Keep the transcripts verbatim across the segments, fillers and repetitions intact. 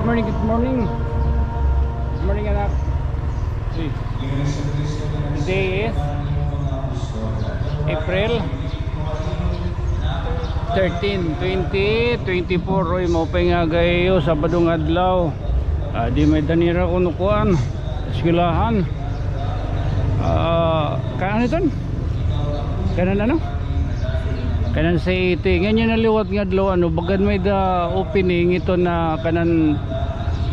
Morning, good morning. Good morning, anak. Uy. Today is April thirteen, twenty twenty-four. Uy, maupay nga aga ha iyo, Sabado nga adlaw. Ah, di may danira kuno kuan, eskwelahan. Ah, kanan iton? Kanan ano? Kanan C E T. Ngan yana liwat nga adlaw, ano, bagan may-ada opening iton nga kanan,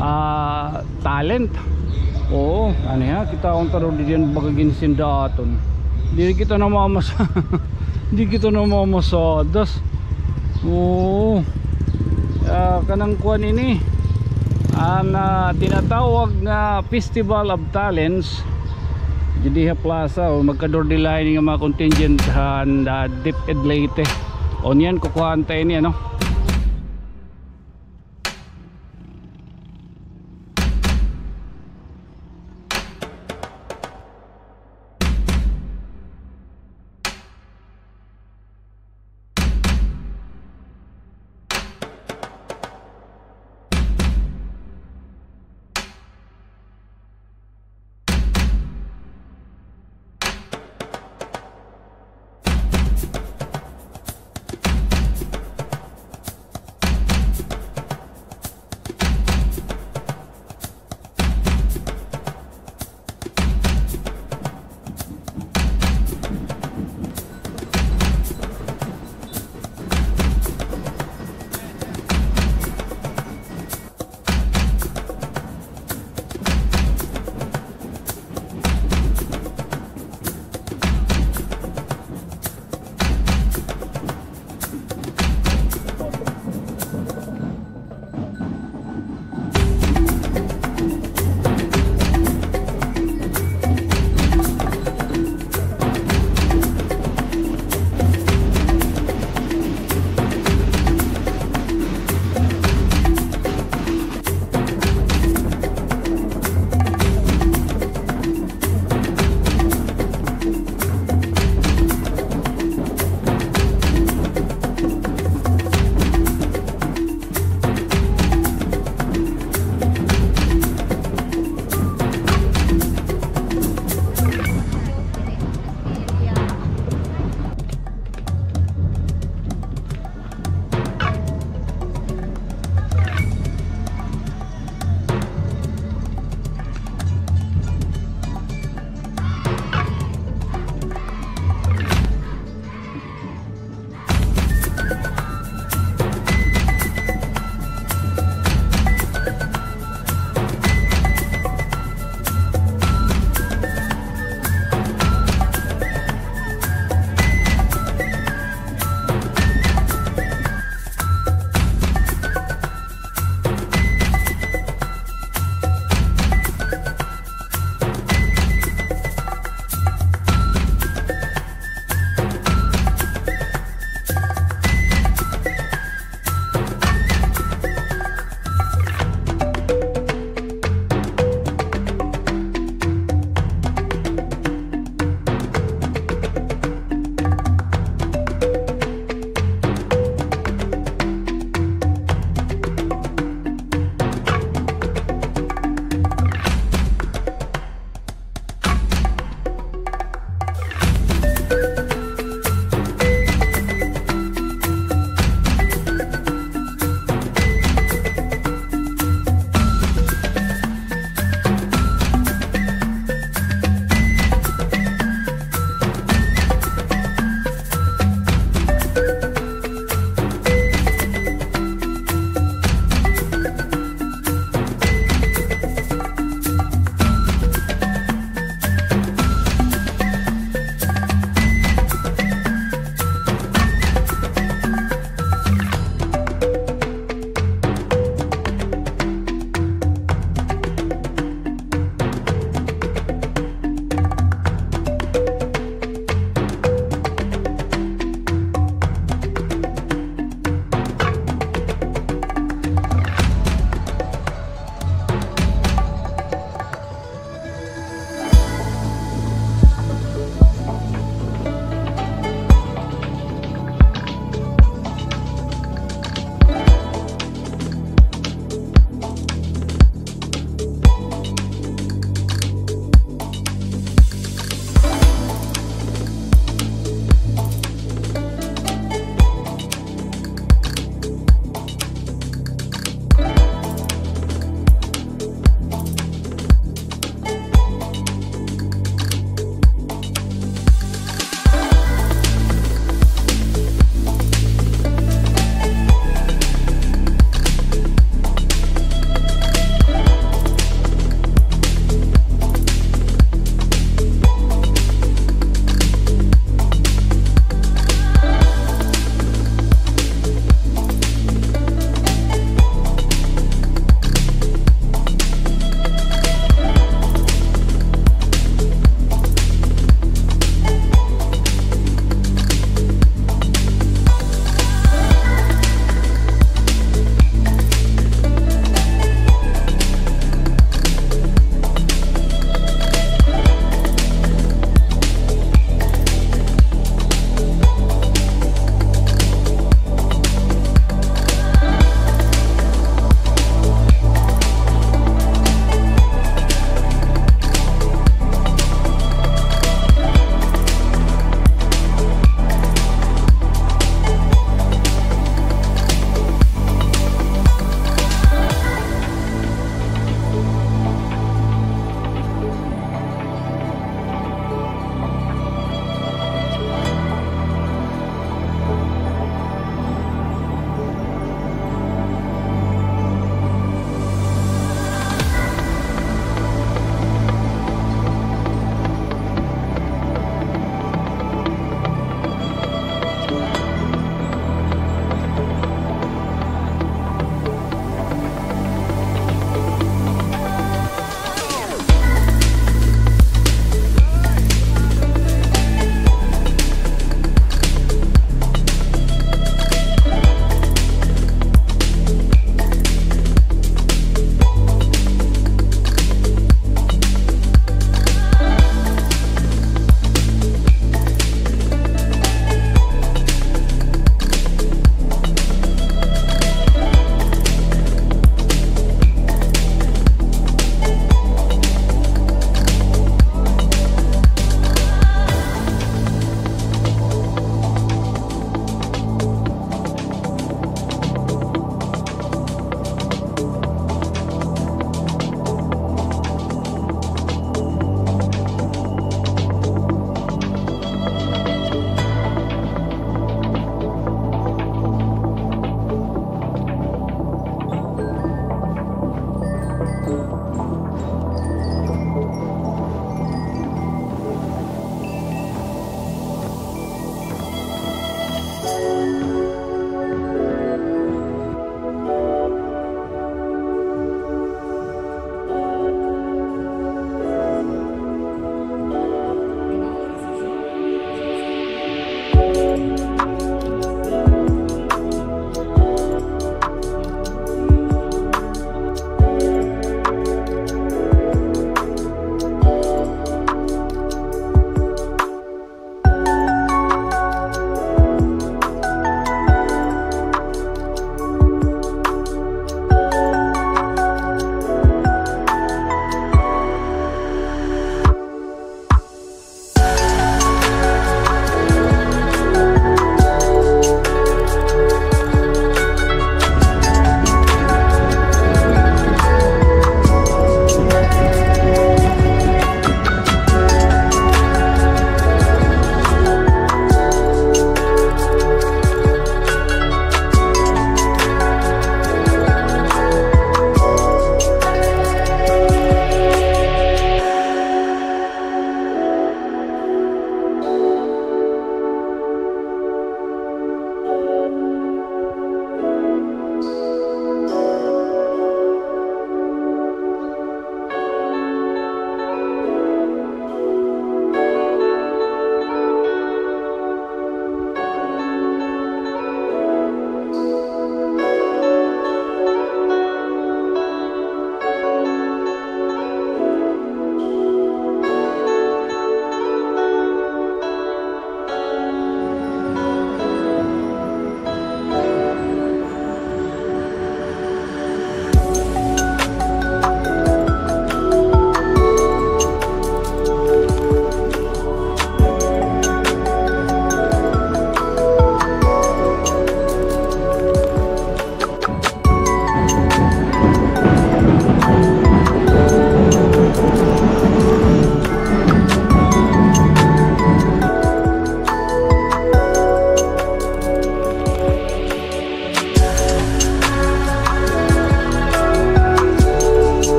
ah, talent. Oo, ano ha? Kita akong taro di diyan baga ginsinda aton. Di kita namamasa. Di kita namamasadas. Oo. Ah, kanang kuan ini. An, ah, tinatawag nga Festival of Talents. Didi ha plaza, o, magka-door diri la ini nga mga contingent han, ah, DepEd Leyte. O niyan, kukuhaan ta ini, ano?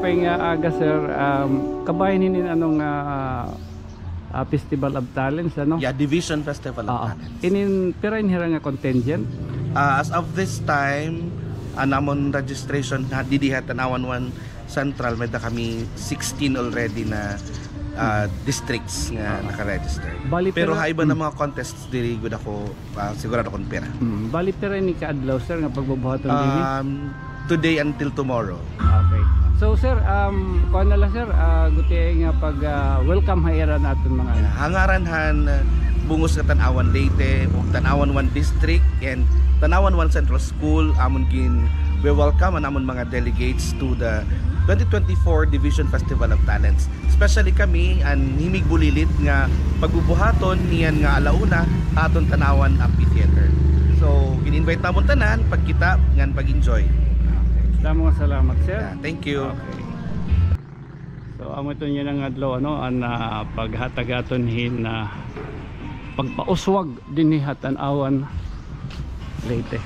Nga aga, sir, um, kabahin hinin ano nga, ah, Festival of Talents, ano? Yeah, Division Festival of Talents. Inin, pira in hira nga contingent? Ah, as of this time, an amon registration ha didi ha Tanauan One Central, may-ada kami sixteen already na, ah, districts nga naka-register. Pero ha iba na mga contests, diri gud ako, ah, sigurado kon pira. Mm, bali pira ini ka adlaw, sir, nga pagbubuhaton diri? Um, today until tomorrow. Okay. So, sir, um, kuan na la, sir, ah, gutiay nga pag, ah, welcome ha ira naton mga... Yeah, ha ngaran han, ah, Bungos nga Tanauan Leyte, ug Tanauan One District, and Tanauan One Central School, amon gin-welcome an amon mga delegates to the twenty twenty-four Division Festival of Talents. Especially kami, an Himig Bulilit nga pagbubuhaton niyan nga ala una ha aton Tanauan Amphitheater. So, gin-invite namon tanan, pagkita ngan pag-enjoy. Damo nga salamat, sir. Yeah, thank you. Okay. So, amo ito niya nga adlaw, ano, an, ah, paghatag aton hin, ah, pagpauswag dinhi ha Tanauan, Leyte.